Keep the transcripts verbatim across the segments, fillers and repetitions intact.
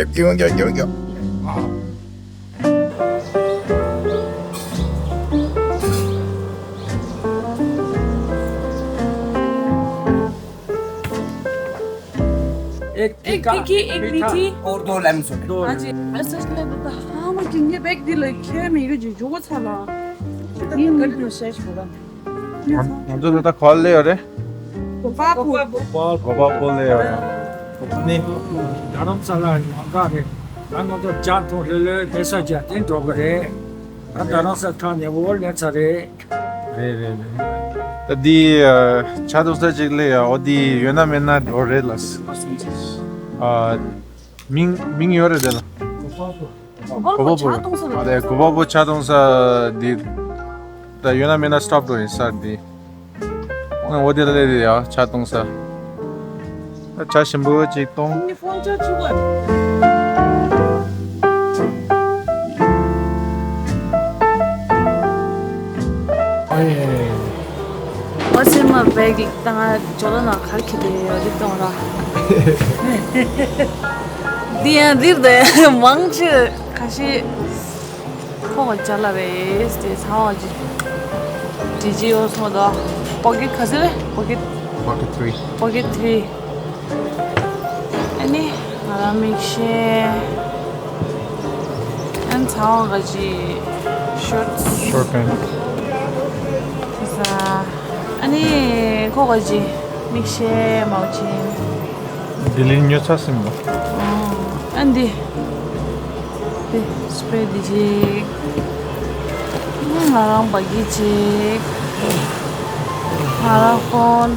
རྒྱུག་རྒྱུག་རྒྱུག་རྒྱུག एक एक टिक्की, एक मीठा। मीठी। और दो लेमन सोडा। दो हाँ जी। लेमन। ऐसा इसलिए तो हाँ, मैं जिंगे बैग दिल खेम ही जो जो था ना। ये मिनट में शेष बोला। ང་ཚོ་ད་ལྟ་ག་པར་སླེབས་ཡོད་རེད། གོ་པ་པོ། གོ་པ་པོ་སླེབས་ཡོད་རེད། ནི། རྡ་རམ་ས་ལ་ནང་ག་རེད། ད་ང་ཚོ་ཇ་འཐུང་ལྷོད་ལྷོད་ལྷ་ས་ཇ་འཐུང་འགྲོ་གི་རེད། ད་རྡ་རམ་ས་ཁྲ་ནས་འོ་སླེབས་ཚར་རེད། རེད་རེད་རེད། ད་འདི་ཇ་འཐུང་ས་ཅིག་སླེབས་ཡ། འོ་འདི་ཡོད་ན་མེད་ན་འགྲོ་རེད་ལ། ཨ། མིང་མིང་ཡོད་རེད་དེ་ལ། གོ་པ་པོ་ཇ་འཐུང་ས་རེད། ཨ་རེད། གོ་པ་པོ་ཇ་འཐུང་ས་འདི། ད་ཡོད་ན་མེད་ན་སི་ཊོབ་འགྲོ་ཡིན་ས་འདི། འོ་དེ་ལ་སླེབས་ཡ་ཇ་འཐུང་ས། ད་ཇ་ཞིམ་པོ་ཅིག་འཐུང་། What's in my bag? ད་ང་ཇོ་ལོ་ན་གར་ཁྱེར་ཏེ་ཡོད་རེད་གཏོང་ར། འདི་ཡང་འདིར་དེ་མང་ཆེ་ཁ་ཤས་ཁོ་ག་ཅ་ལག་རེད་དེ་ཚང་མ་ཅི་ཅི་ཅི་ཡོད་སོང་ད། པོ་ཀེ་ཊི་ག་ཚོད་རེད། པོ་ཀེ་ཊི། པོ་ཀེ་ཊི་ཐི་རི། པོ་ཀེ་ཊི་ཐི་རི། ཨ་ནི་ང་རང་མིག་ཤེལ། ཨན་ཚང་བ་ག་ཅི་ཤོར་ཊི། ཤོར་ཊི་པེན་ཊི། ས། ཨ་ནི་ཁོ་ག་ཅི་མིག་ཤེལ་མའོ་ཅིན། ལྡི་ལི་ཉོ་ཚར་སིམ་ལ། ཨན་འདི། འདི་སི་པེ་རེ་འདི་ཅིག་ང་རང་བ་གི་ཅིག་ང་རང་ཕོན།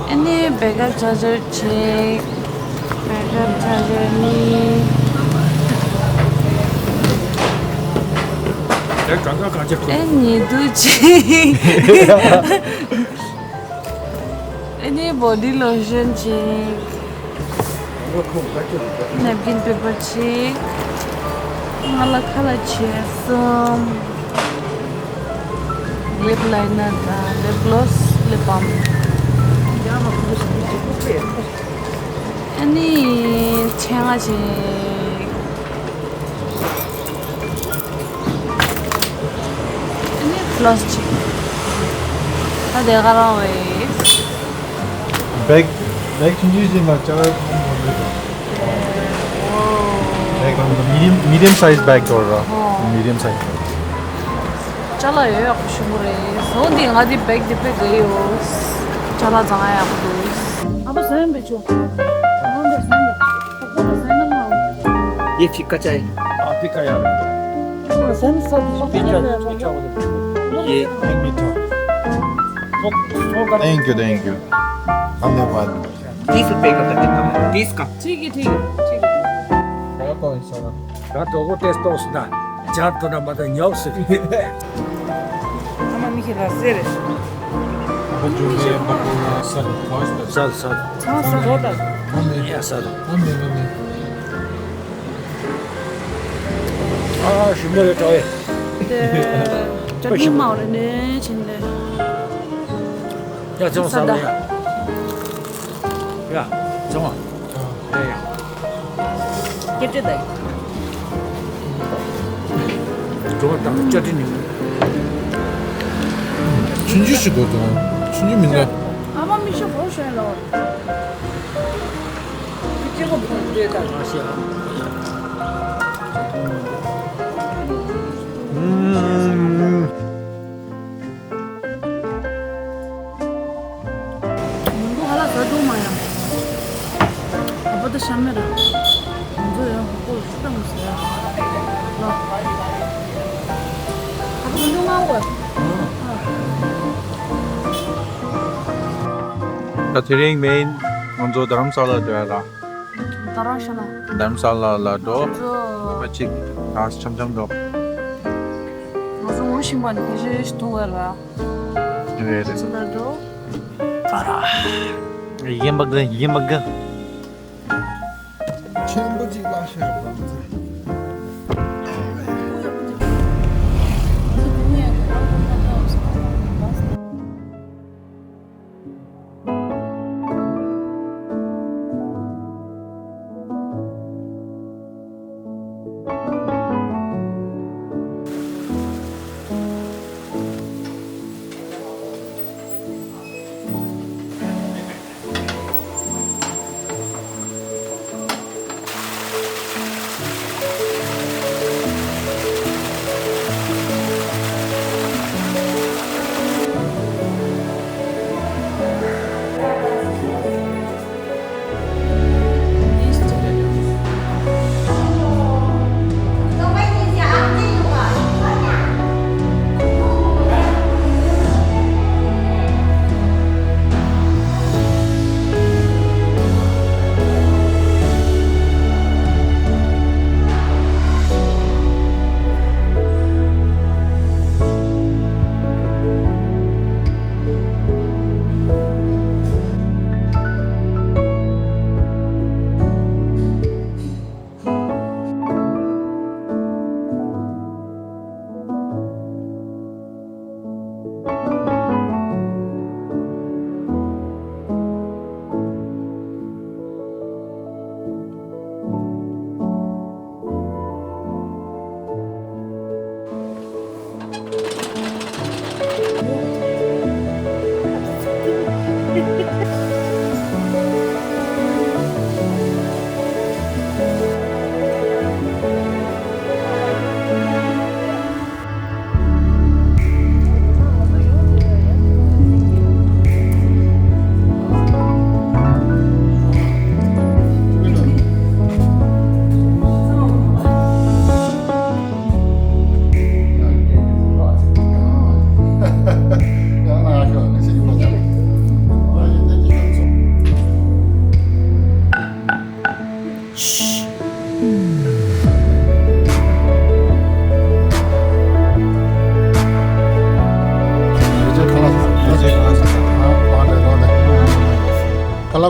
ཨ་ནི་བེ་ཀ་ཆར་ཇར་ཅིག་བེ་ཀ་ཆར་ཇར་གཉིས། ཨེ་ཉི་དུ་ཅིག་ཨ་ནི་བོ་ཌི་ལོ་ཤན་ཅིག་ནེབ་ཀིན་པེ་པར་ཅིག་ང་ལ་ཁ་ལག་ཆས་གསུམ། ལིབ་ལའི་ནར་དང་ལིབ་གློ་སི། ལིབ་བམ། ཨ་ནི་ཆེ་ང་ཅིག་ཨ་ནི་ཕ་ལོ་སི་ཅིག་ད་དེ་ག་རང་བས། བེག་བེག་ཆུང་ཆུང་ཞིག་ནང་ཅ་ལག་ཁོམ་མོ་འདུག་བེག་ལ་མི་ཌི་ཡམ་མི་ཌི་ཡམ་སའིཛ་བེག་དོར་ར། ཨོ། མི་ཌི་ཡམ་སའིཛ་བེག་ཅ་ལག་ཡོད་ཡག་པོ་ཞིག་རེད། བཟོ་འདི་ང་འདི་བེག་འདི་དཔེ་དགའ་ཡོད། ཅ་ལག་བཟང་ཡག་པོ་འདུག་ཨ་ཕ་ཟན་བེད་ཆོག་ཨ་ཕ་ཟན་བེད་ཆོག་ཁོ་ཁོ་ལ་ཟན་ནམ་ལ། ये फीका चाय। हाँ, फीका यार। ཟན་ས་འདི་ཆོག་ཁོ་ཁོ་ལ་ཡོད། ये मीठा। Thank you, thank you. धन्यवाद। तीस रुपए का पैकेट था, तीस का। ठीक है, ठीक है, ठीक है। बहुत अच्छा। रात को टेस्ट तो उसका। ཇ་འཐུང་ན་མ་གཏོགས་ཉལ་སྲིད། ཨ་མ་མི་ཁྱེད་ལ་ཟེར། ཨ་ཇོ་ལེ་པ་ཀོ་ར་སལ་ཁོས་ད། སལ་སལ། ཚང་སལ་ལོ་ད། ཨ་མེ། ཡ་སལ། ཨ་མེ་ཨ་མེ། ཨ་ཞིམ་པོ་རེད་དྲ་བས། དེ་ཅ་ནི་མ་འོ་རེ་ནས་ཕྱིན་ཏེ། ཡ་ཚང་སལ་ལ་ཡ། ཡ་ཚང་མ། ཡ་ཡ། སྐད་ཆ་དང་། འགྲོ་བ་དང་བཅའ་ཁྲིམས་ནི། ཆུང་ཆུང་ཞིག་དགོས་དང་། ཆུང་ཆུང་མི་འདྲ། ཨ་མ་མི་ཤོག་གོ་ཤོད་ལོ། ཁྱི་ཁྱི་གོ་བུ་འདྲེ་དང་། ཨ་ཤེ་ཨ། ཨུམ། ང་ཚོ་ཧ་ལ་ཟ་འདུག་མ་ཡ། ཨ་ཕ་ད་ཤ་མེད་ར། ང་ཚོ་ཡང་ཧོ་ཀོ་ཤི་ཏང་ཟེར་ཡ། ལ། ཨ་ཕ་ང་ཚོ་ང་བ། ད་དེ་རིང་མེན་ང་ཚོ་རྡ་རམ་ས་ལ་འགྲོ་ཡ་ར། རྡ་རམ་ས་ལ། རྡ་རམ་ས་ལ་ལ་འགྲོ། ང་ཚོ་མ་ཅིག་ང་འཆམ་འཆམ་འགྲོ། ང་ཚོ་ངོ་ཤེས་པ་ནི་ཕལ་ཆེར་ཞིག་མཐོང་བ་ར། རེད་རེད། ཚུར་ལ་འགྲོ། ཨ་ར། ཡིན་པ་གི་ཡིན་པ་གི། ཆེན་པོ་ཅིག་ལ་ཤར་བ།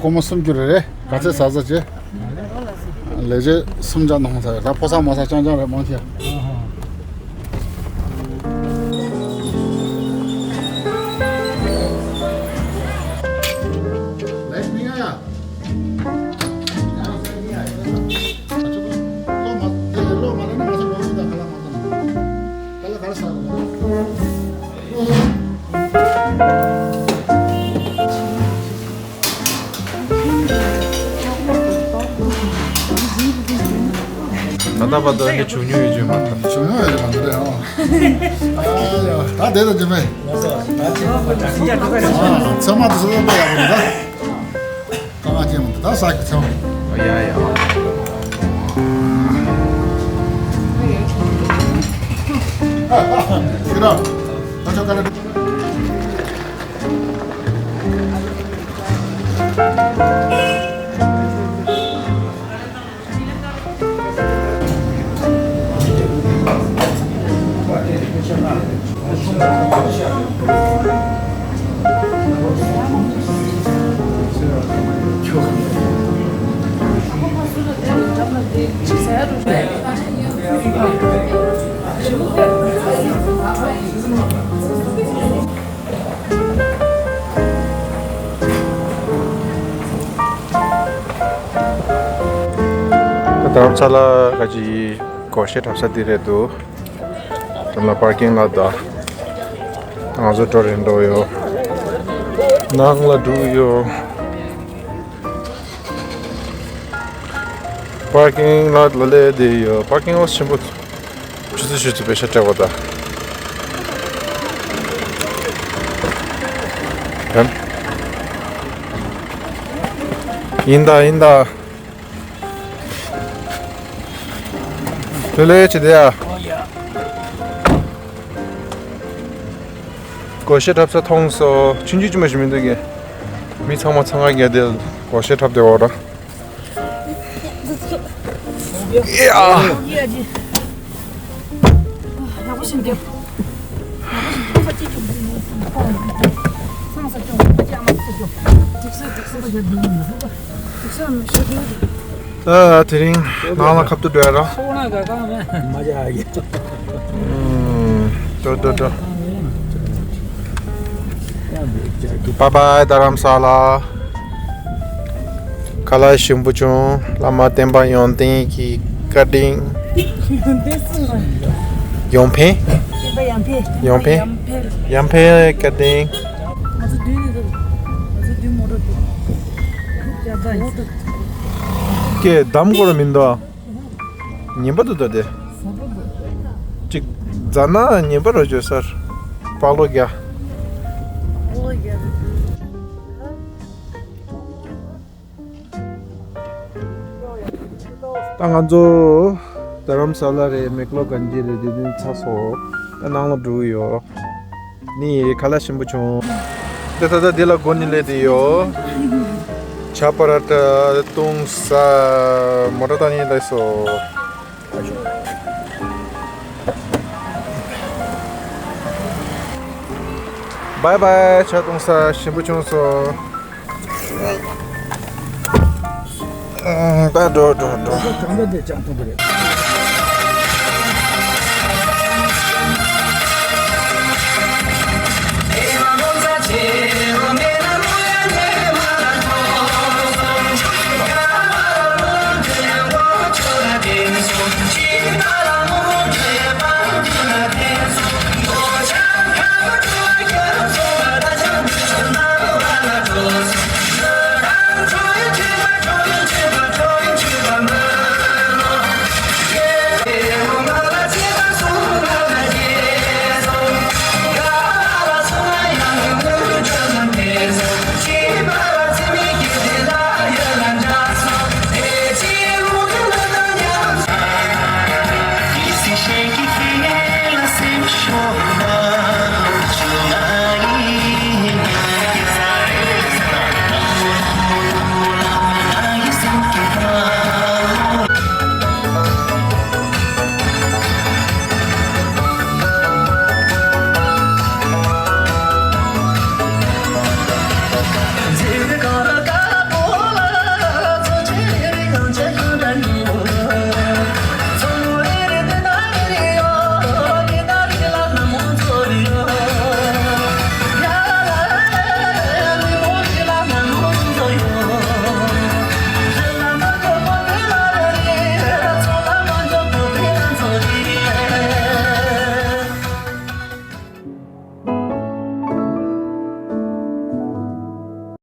སྒོར་མོ་སུམ་ཅུ་རེད། རེད། ག་ཚད་ཟ་ས་བྱེད། ལས་བྱེད་གསུམ་ཆ་གནང་ས་རེད། ད་ཕོ་གསར་མོ་གསར་རྐྱང་རྐྱང་རེད། མང་ཆེ། ད་ལྟ་བར་དུ་ངས་བྱུང་མྱོང་ཡོད་ཀྱི་མ་རེད། བྱུང་མྱོང་ཡོད་ཀྱི་མ་རེད། ཨ་ཡ། ད་དེ་ད་ཇི་མེད། ཚང་མ་དུ་སོ་སོ་པ་ཡག་པོ་རེད་ད། ཀ་མ་ཅན་མོ་ད་ས་ཀི་ཚང་། ཡ་ཡ། ཁྱེད་རང་། ད་ཆོ་ག་ལ། རྡ་རམ་ས་ལ་ག་ཅི་སྒོར་གཞས་འཁྲབ་ས་འདི་རེད་འདུག་དེ་ལ་པར་ཀིང་ལ་ད་ང་ཚོ་འགྲོ་རན་འགྲོ་ཡོད། ནང་ལ་འགྲོ་ཡོད། པར་ཀིང་ལ་ལ་ལས་དེ་ཡོད། པར་ཀིང་ལ་ཆེན་པོ། ཆུ་ཚོད་ཆུ་ཚོད་པེ་ཤ་སྤྲད་པ་ད། ཧམ། ཡིན་ད་ཡིན་ད། ལེ་ལེ་ཆེ་དེ་ཡ། སྒོར་གཞས་འཁྲབ་ས་མཐོང་སོང་། ཆུང་ཆུང་ཅི་མ་ཞིག་མི་འདུག་གི། མི་ཚང་མ་འཚང་ཁ་བརྒྱབ་སྟེ་སྒོར་གཞས་འཁྲབ་བསྡད་ཡོད་ར། ཡ། ད་དེ་རིང་ནང་ལ་ཁ་ཐུག་འགྲོ་ཡ་ར། ཨུམ། འགྲོ་འགྲོ་འགྲོ། བཱའི་བཱའི་རྡ་རམ་ས་ལ། ཁ་ལག་ཞིམ་པོ་བྱུང་། བླ་མ་བསྟན་པ་ཡོན་ཏན་གྱི་བཀའ་དྲིན། ཡོན་ཏན་སུ་ལ། ཡོན་ཕན། བསྟན་པ་ཡོན་ཕན། ཡོན་ཕན། ཡོན་ཕན། ཡོན་ཕན་བཀའ་དྲིན། ང་ཚོ་བདུན་ནས་འདུག་ང་ཚོ་བདུན་མོ་ཊ་འདུག་ཀྱེ་གདམ་དགོས་ར་མི་འདུག་ཉན་པ་འདུག་ད་དེ། གཅིག་རྫ་ན་ཉན་པ་ར་བརྗོད་སར། པག་ལོ་རྒྱ། ད་ང་ཚོ་རྡ་རམ་ས་ལ་རེད། མེག་ལོ་གན་ཇི་རེད། དེ་དུས་ཚར་སོང་། ད་ནང་ལ་འགྲོ་གི་ཡོད། ནི་ཁ་ལག་ཞིམ་པོ་བྱུང་། དེ་ད་ལྟ་འདི་ལ་སྒོ་ནས་སླེབས་བསྡད་ཡོད། ཇ་པ་ར་ཊ་བཏུང་ས། མོ་ཊ་བཏང་ནས་སླེབས་སོང་། བཱའི་བཱའི། ཇ་བཏུང་ས་ཞིམ་པོ་བྱུང་སོང་། ད་འགྲོ་འགྲོ་འགྲོ། གང་འདྲ་དེ་ཅང་མཐོང་གི་རེད།